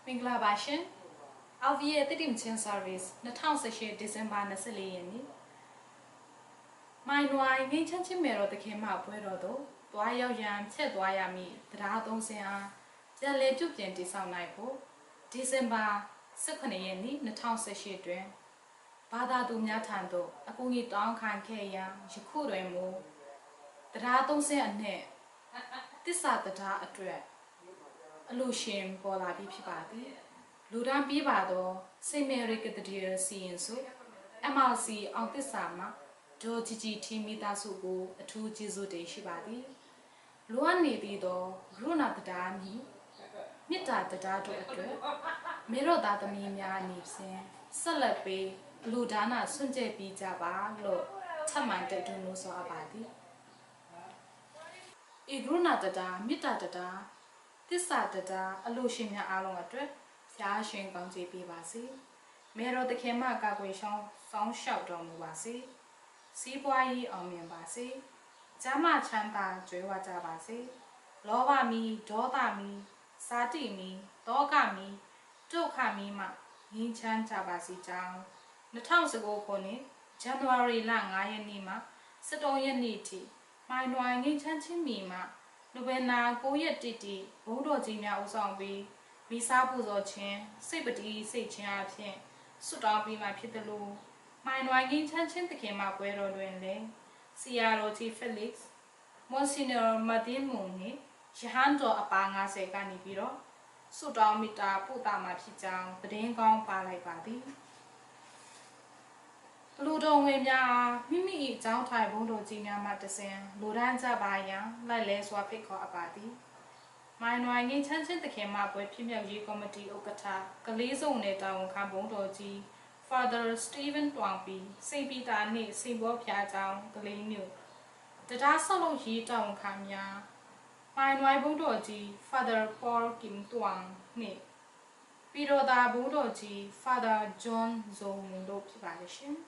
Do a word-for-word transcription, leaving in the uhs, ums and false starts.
မင်္ဂလာပါရှင်။ L V A သစ်တင်ခြင်း service နှစ်ထောင်ဆယ့်ရှစ် ဒီဇင်ဘာနှစ်ဆယ့်လေးရက်နေ့ မိုင်နွိုင်ငြိမ်းချမ်းခြင်းမေတော်သခင်မှပွဲတော်သို့သွားရောက်ရန် ဖြတ်သွားရမည့် တရားသုံးဆင်းအား ပြန်လည်ပြုပြင်တည်ဆောက်နိုင်ဖို့ ဒီဇင်ဘာဆယ့်ခုနစ်ရက်နေ့ နှစ်ထောင်ဆယ့်ရှစ်တွင် ဘာသာသူများထံသို့ အကူအညီတောင်းခံခဲ့ရန် ယခုတွင်မူ တရားသုံးဆင်းအနက် သစ္စာတရားအတွက် အလှူရှင်ပေါ်လာပြီးဖြစ်ပါသည်။ လူတန်းပြီးပါသော Saint Mary Cathedral စီရင်စု M R C အောင်သစ္စာမှ ဒေါ်ကြည်ကြည်ထီးမိသားစုကို အထူးကျေးဇူးတင်ရှိပါသည်။ လိုအပ်နေသေးသော ကရုဏာတရားနှင့် မေတ္တာတရားတို့အတွက် မေတော်သားသမီးများအနေဖြင့် ဆက်လက်ပြီး လူဒါနစွန့်ကြဲပေးကြပါလို့ ထပ်မံတိုက်တွန်းနှိုးဆော်အပ်ပါသည်။ ဧကရုဏာတရား၊ မေတ္တာတရား၊ သစ္စာတရား အလှူရှင်များအားလုံးအတွက် ဘုရားရှင်ကောင်းချီးပေးပါစေ။ မေတော်သခင်မှ ကာကွယ်ဆောင်ရှောက်တော်မူပါစေ။ စီးပွားရေးအောင်မြင်ပါစေ။ ကျန်းမာချမ်းသာကြွယ်ဝကြပါစေ။ လောဘမီး၊ ဒေါသမီး၊ ဇာတိမီး၊ သောကမီး၊ ဒုက္ခမီးမှ ငြိမ်းချမ်းကြပါစေကြောင်း နှစ်ထောင်ဆယ့်ကိုးခုနှစ် ဇန်နဝါရီလငါးရက်နေ့မှ ဆယ့်သုံးရက်နေ့ထိ မိုင်နွိုင်ငြိမ်းချမ်းခြင်းမြေမှာ Novena ကိုးရက်တိတိ ဘုန်းတော်ကြီးများဦးဆောင်ပြီး မီးစာပူဇော်ခြင်း၊ စိတ်ပတီးစိတ်ခြင်းအားဖြင့် ဆုတောင်းပေးမှာဖြစ်သလို မိုင်နွိုင်ငြိမ်းချမ်းခြင်းသခင်မပွဲတော်တွင်လည်း ဆရာတော်ကြီး Felix Monsignor Martin Moon နှင့် ရဟန်းတော်အပါငါးဆယ်ကနေပြီးတော့ ဆုတောင်းမေတ္တာပို့သမှာဖြစ်ကြောင်း သတင်းကောင်းပါလိုက်ပါသည်။ အလှူတော်ငွေများအား မိမိ၏ကျောင်းထိုင်ဘုန်းတော်ကြီးများမှတဆင့် လှူဒါန်းကြပါရန် လိုက်လံစွာဖိတ်ခေါ်အပ်ပါသည်။ မိုင်နွိုင်ငြိမ်းချမ်းခြင်းသခင်မပွဲဖြစ်မြောက်ရေးကော်မတီဥက္ကဋ္ဌ ကလေးစုံနယ်တာဝန်ခံဘုန်းတော်ကြီး Father Stephen တွင်ပီ စိန့်ပီတာနှင့်စိန့်ဘောဘုရားကျောင်း ကလေးမြို့ တံတားဆောက်လုပ်ရေးတာဝန်ခံများ မိုင်နွိုင်ဘုန်းတော်ကြီး Father Paul Kim Tuang နှင့် ပြည်တော်သာဘုန်းတော်ကြီး Father John Zong တို့ဖြစ်ပါလိမ့်ရှင်။